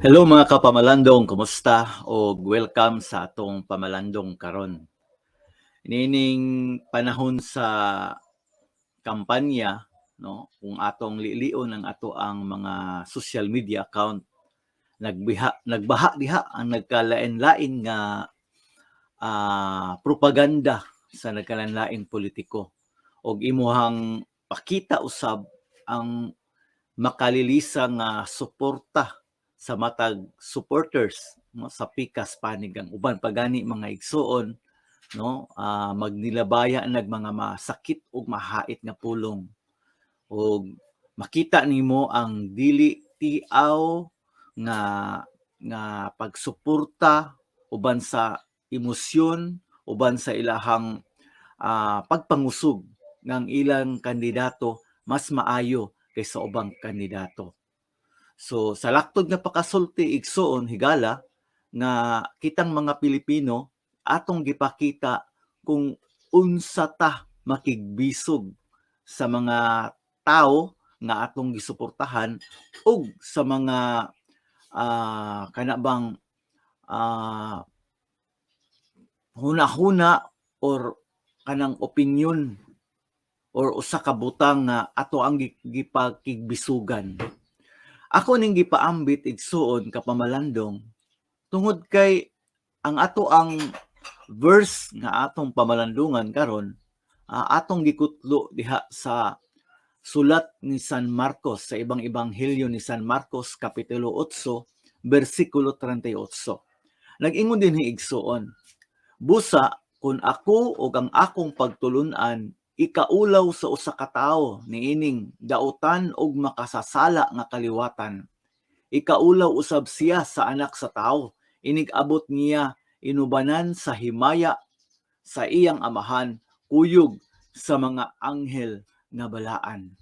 Hello, mga kapamalandong, kumusta? Og welcome sa atong pamalandong karon. Niining panahon sa kampanya, no, kung atong lilion ang ato ang mga social media account, nagbiha nagbaha diha ang nagkalain-lain nga propaganda sa nagkalain-laing politiko og imuhang pakita usab ang makalilisa nga suporta sa matag supporters, no, sa pikas panig. Ang uban pa gani, mga igsuon, no, magnilabaya nag mga masakit ug mahait nga pulong ug makita nimo ang dili tiaw nga nga pagsuporta uban sa emosyon, uban sa ilahang pagpangusog ng ilang kandidato mas maayo kaysa ubang kandidato. So sa laktod nga pakasulti, igsuon, higala nga kitang mga Pilipino atong gipakita kung unsa ta makigbisog sa mga tao nga atong gisuportahan ug sa mga kana bang hunahuna or kanang opinion or usa ka butang nga ato ang gipakigbisugan. Ako ning gipaambit, igsuon, kapamalandong, tungod kay ang ato ang verse nga atong pamalandungan karon, atong gikutlo diha sa sulat ni San Marcos, sa ibang ebanghelyo ni San Marcos, kapitulo 8, bersikulo 38. Nag-ingon dinhi, igsuon, "Busa kung ako ug ang akong pagtulun-an ikaulaw sa usa ka tawo niining dautan ug makasasala nga kaliwatan, ikaulaw usab siya sa Anak sa Tawo inig-abot niya inubanan sa himaya sa iyang Amahan kuyog sa mga anghel nga balaan."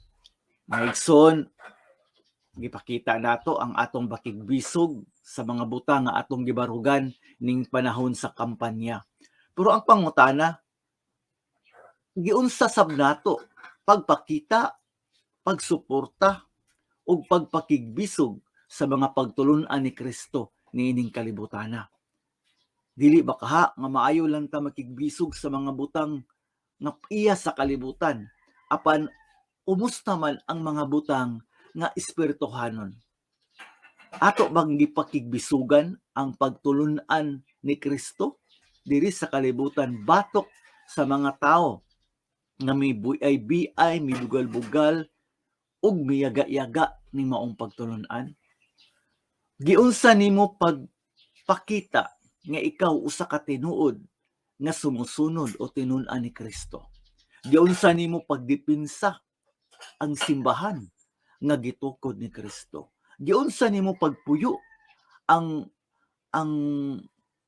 Mga igsoon, gipakita nato ang atong bakigbisog sa mga butang nga atong gibarugan ning panahon sa kampanya. Pero ang pangutana, giunsa sab nato pagpakita, pagsuporta ug pagpakigbisog sa mga pagtulun-an ni Kristo niining kalibutana? Dili ba kaha nga maayo lang ta makigbisog sa mga butang nga iya sa kalibutan, apan umusta man ang mga butang nga espirituhanon? Ato bang gipakigbisugan ang pagtulun-an ni Kristo diri sa kalibutan batok sa mga tao nga may BI, mibugal-bugal ug miyaga-yaga ni maong pagtulun-an? Giunsa nimo pagpakita nga ikaw usa ka tinuod nga sumusunod o tinun-an ni Kristo? Giunsa nimo pagdepensa ang simbahan nga gitukod ni Kristo? Giunsa nimo pagpuyo ang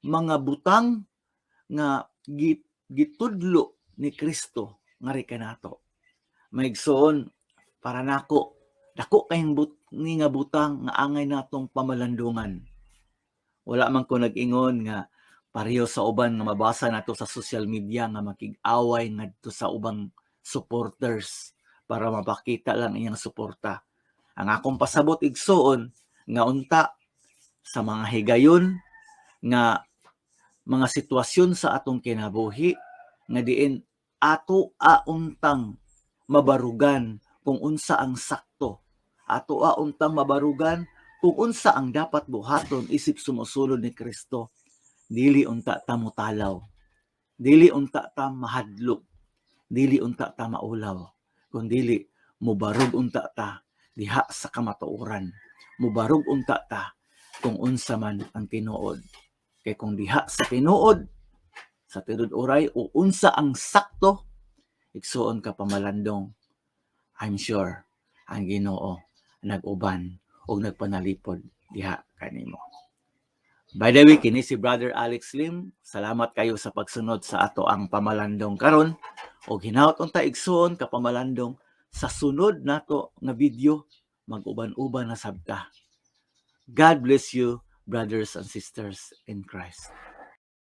mga butang nga gitudlo ni Kristo ngari kanato? Mga igsoon, para nako, dako kayong ni nga butang nga angay natong pamalandungan. Wala man ko nag-ingon nga pareho sa uban nga mabasa nato sa social media nga makig-away ngadto sa ubang supporters para mapakita lang iyang suporta. Ang akong pasabot, igsuon, nga unta sa mga higayon nga mga sitwasyon sa atong kinabuhi nga diin ato untang mabarugan kung unsa ang sakto, ato untang mabarugan kung unsa ang dapat buhaton isip sumusulod ni Kristo, dili unta ta motalaw, dili unta ta mahadlok, dili unta ta maulaw, kun dili mubarog unta ta diha sa kamatuoran, mubarog unta ta kung unsa man ang tinuod. Kay kung diha sa tinuod, sa tinud uray o unsa ang sakto, igsuon ka pamalandong, I'm sure ang Ginoo nag-uban ug nagpanalipod diha kanimo. By the way, kini si Brother Alex Lim. Salamat kayo sa pagsunod sa ato ang pamalandong karon. Og hinaot unta, igsuon, kapamalandong, sa sunod nato nga video mag-uban-uban na sab ta. God bless you, brothers and sisters in Christ.